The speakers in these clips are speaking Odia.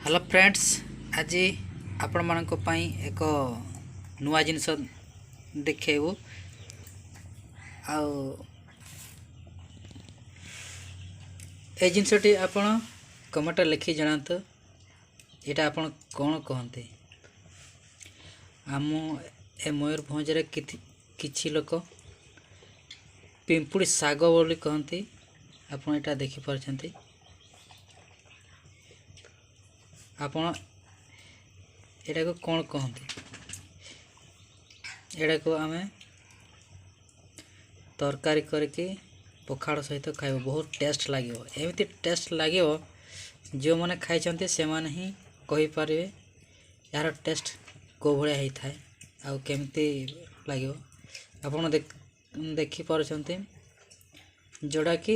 ହ୍ୟାଲୋ ଫ୍ରେଣ୍ଡସ୍, ଆଜି ଆପଣମାନଙ୍କ ପାଇଁ ଏକ ନୂଆ ଜିନିଷ ଦେଖେଇବୁ। ଆଉ ଏ ଜିନିଷଟି ଆପଣ କମେଣ୍ଟରେ ଲେଖି ଜଣାନ୍ତୁ, ଏଇଟା ଆପଣ କ'ଣ କହନ୍ତି। ଆମ ଏ ମୟୂରଭଞ୍ଜରେ କିଛି ଲୋକ ପିମ୍ପୁଡ଼ି ଶାଗ ବୋଲି କହନ୍ତି। ଆପଣ ଏଇଟା ଦେଖିପାରୁଛନ୍ତି। ଆପଣ ଏଟାକୁ କ'ଣ କହନ୍ତି? ଏଟାକୁ ଆମେ ତରକାରୀ କରିକି ପଖାଳ ସହିତ ଖାଇବ, ବହୁତ ଟେଷ୍ଟ ଲାଗିବ। ଏମିତି ଟେଷ୍ଟ ଲାଗିବ, ଯେଉଁମାନେ ଖାଇଛନ୍ତି ସେମାନେ ହିଁ କହିପାରିବେ ଏହାର ଟେଷ୍ଟ କେଉଁ ଭଳିଆ ହେଇଥାଏ ଆଉ କେମିତି ଲାଗିବ। ଆପଣ ଦେଖିପାରୁଛନ୍ତି, ଯେଉଁଟାକି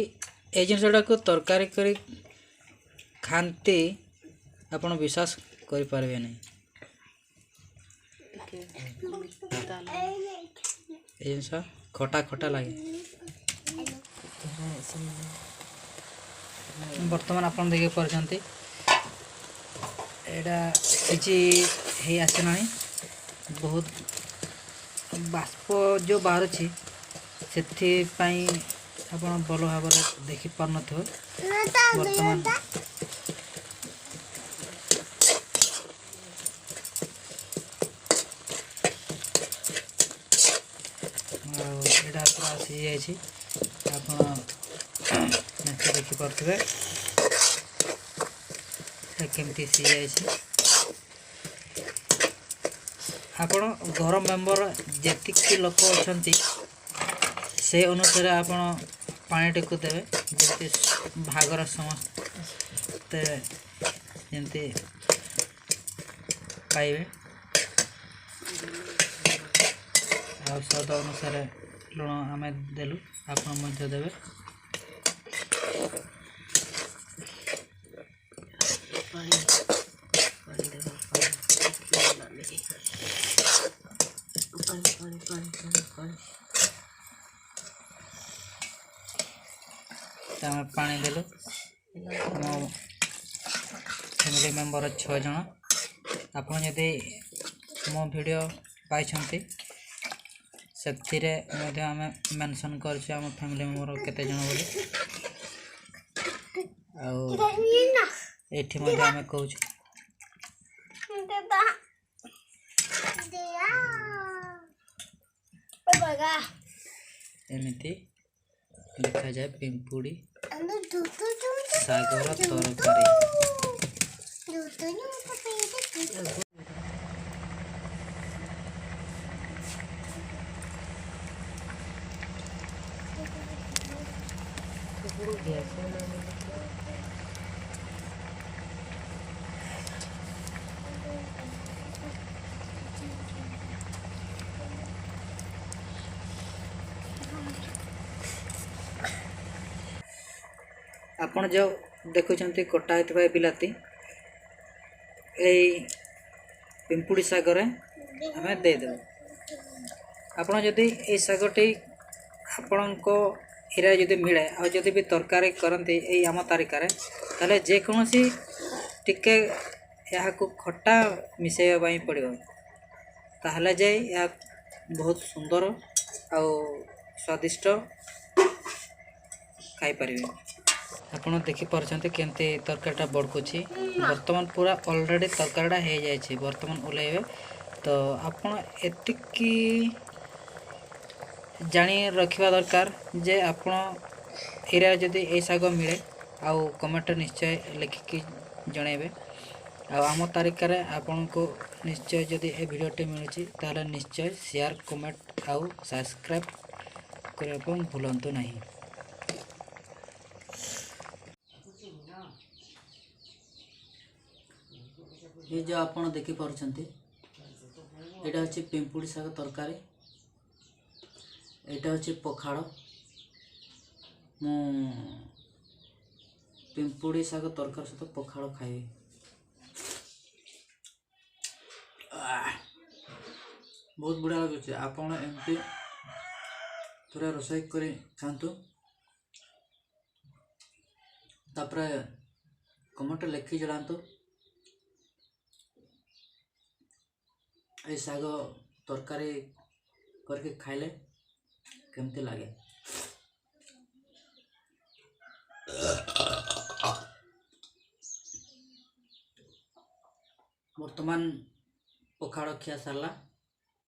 ଏଇ ଜିନିଷଟାକୁ ତରକାରୀ କରି ଖାଆନ୍ତି, ଆପଣ ବିଶ୍ୱାସ କରିପାରିବେ ନାହିଁ। ଏ ଜିନିଷ ଖଟା ଖଟା ଲାଗେ। ବର୍ତ୍ତମାନ ଆପଣ ଦେଖିପାରୁଛନ୍ତି, ଏଇଟା ସିଝି ହେଇ ଆସିଲାଣି। ବହୁତ ବାଷ୍ପ ଯେଉଁ ବାହାରୁଛି, ସେଥିପାଇଁ ଆପଣ ଭଲ ଭାବରେ ଦେଖିପାରୁନଥିବେ। ବର୍ତ୍ତମାନ ଆଉ ଏଇଟା ପୁରା ସିଝିଯାଇଛି। ଆପଣ ନିଶ୍ଚୟ ଦେଖିପାରୁଥିବେ କେମିତି ସିଝିଯାଇଛି। ଆପଣ ଘର ମେମ୍ବର ଯେତିକି ଲୋକ ଅଛନ୍ତି, ସେ ଅନୁସାରେ ଆପଣ ପାଣିଟିକୁ ଦେବେ, ଯେମିତି ଭାଗର ସମସ୍ତେ ଯେମିତି ପାଇବେ। ଆଉ ସ୍ୱାଦ ଅନୁସାରେ ଲୁଣ ଆମେ ଦେଲୁ, ଆପଣ ମଧ୍ୟ ଦେବେ। ପାଣି ପାଣି ଦେବା, ପାଣି ପାଣି ପାଣି ପାଣି ପାଣି ପାଣି। ଆମେ ପାଣି ଦେଲୁ। ଆମ ଫ୍ୟାମିଲି ମେମ୍ବର 6 ଜଣ। ଆପଣ ଯଦି ମୋ ଭିଡ଼ିଓ ପାଇଛନ୍ତି, ସେଥିରେ ମଧ୍ୟ ଆମେ ମେନସନ୍ କରିଛୁ ଆମ ଫ୍ୟାମିଲି ମେମ୍ବର କେତେ ଜଣ ବୋଲି। ଆଉ ଏଇଠି ମଧ୍ୟ ଆମେ କହୁଛୁ। ଏମିତି ଦେଖାଯାଏ ପିମ୍ପୁଡ଼ି ଶାଗର ତରକାରୀ। ଆପଣ ଯେଉଁ ଦେଖୁଛନ୍ତି କଟା ହେଇଥିବା ଏ ବିଲାତି, ଏଇ ପିମ୍ପୁଡ଼ି ଶାଗରେ ଆମେ ଦେଇଦେବୁ। ଆପଣ ଯଦି ଏଇ ଶାଗଟି ଆପଣଙ୍କ ଏରିଆରେ ଯଦି ମିଳେ, ଆଉ ଯଦି ବି ତରକାରୀ କରନ୍ତି ଏଇ ଆମ ତାରିକାରେ, ତାହେଲେ ଯେକୌଣସି ଟିକେ ଏହାକୁ ଖଟା ମିଶାଇବା ପାଇଁ ପଡ଼ିବ, ତାହେଲେ ଯାଇ ଏହା ବହୁତ ସୁନ୍ଦର ଆଉ ସ୍ୱାଦିଷ୍ଟ ଖାଇପାରିବେ। ଆପଣ ଦେଖିପାରୁଛନ୍ତି କେମିତି ତରକାରୀଟା ବଡ଼କୁଛି। ବର୍ତ୍ତମାନ ପୁରା ଅଲରେଡ଼ି ତରକାରୀଟା ହେଇଯାଇଛି। ବର୍ତ୍ତମାନ ଓହ୍ଲାଇବେ। ତ ଆପଣ ଏତିକି ଜାଣି ରଖିବା ଦରକାର ଯେ ଆପଣ ଏରିଆରେ ଯଦି ଏଇ ଶାଗ ମିଳେ, ଆଉ କମେଣ୍ଟରେ ନିଶ୍ଚୟ ଲେଖିକି ଜଣାଇବେ। ଆଉ ଆମ ତାରିକାରେ ଆପଣଙ୍କୁ ନିଶ୍ଚୟ ଯଦି ଏ ଭିଡ଼ିଓଟି ମିଳୁଛି, ତାହେଲେ ନିଶ୍ଚୟ ସେୟାର, କମେଣ୍ଟ ଆଉ ସବସ୍କ୍ରାଇବ୍ କରିବା ପାଇଁ ଭୁଲନ୍ତୁ ନାହିଁ। ଏ ଯେଉଁ ଆପଣ ଦେଖିପାରୁଛନ୍ତି, ଏଇଟା ହେଉଛି ପିମ୍ପୁଡ଼ି ଶାଗ ତରକାରୀ, ଏଇଟା ହେଉଛି ପଖାଳ। ମୁଁ ପିମ୍ପୁଡ଼ି ଶାଗ ତରକାରୀ ସହିତ ପଖାଳ ଖାଇବି। ବହୁତ ବଢ଼ିଆ ଲାଗୁଛି। ଆପଣ ଏମିତି ଥରେ ରୋଷେଇ କରି ଖାଆନ୍ତୁ, ତାପରେ କମେଣ୍ଟରେ ଲେଖି ଜଣାନ୍ତୁ। ଏଇ ଶାଗ ତରକାରୀ କରିକି ଖାଇଲେ କେମିତି ଲାଗେ। ବର୍ତ୍ତମାନ ପଖାଳ ଖିଆ ସାରିଲା।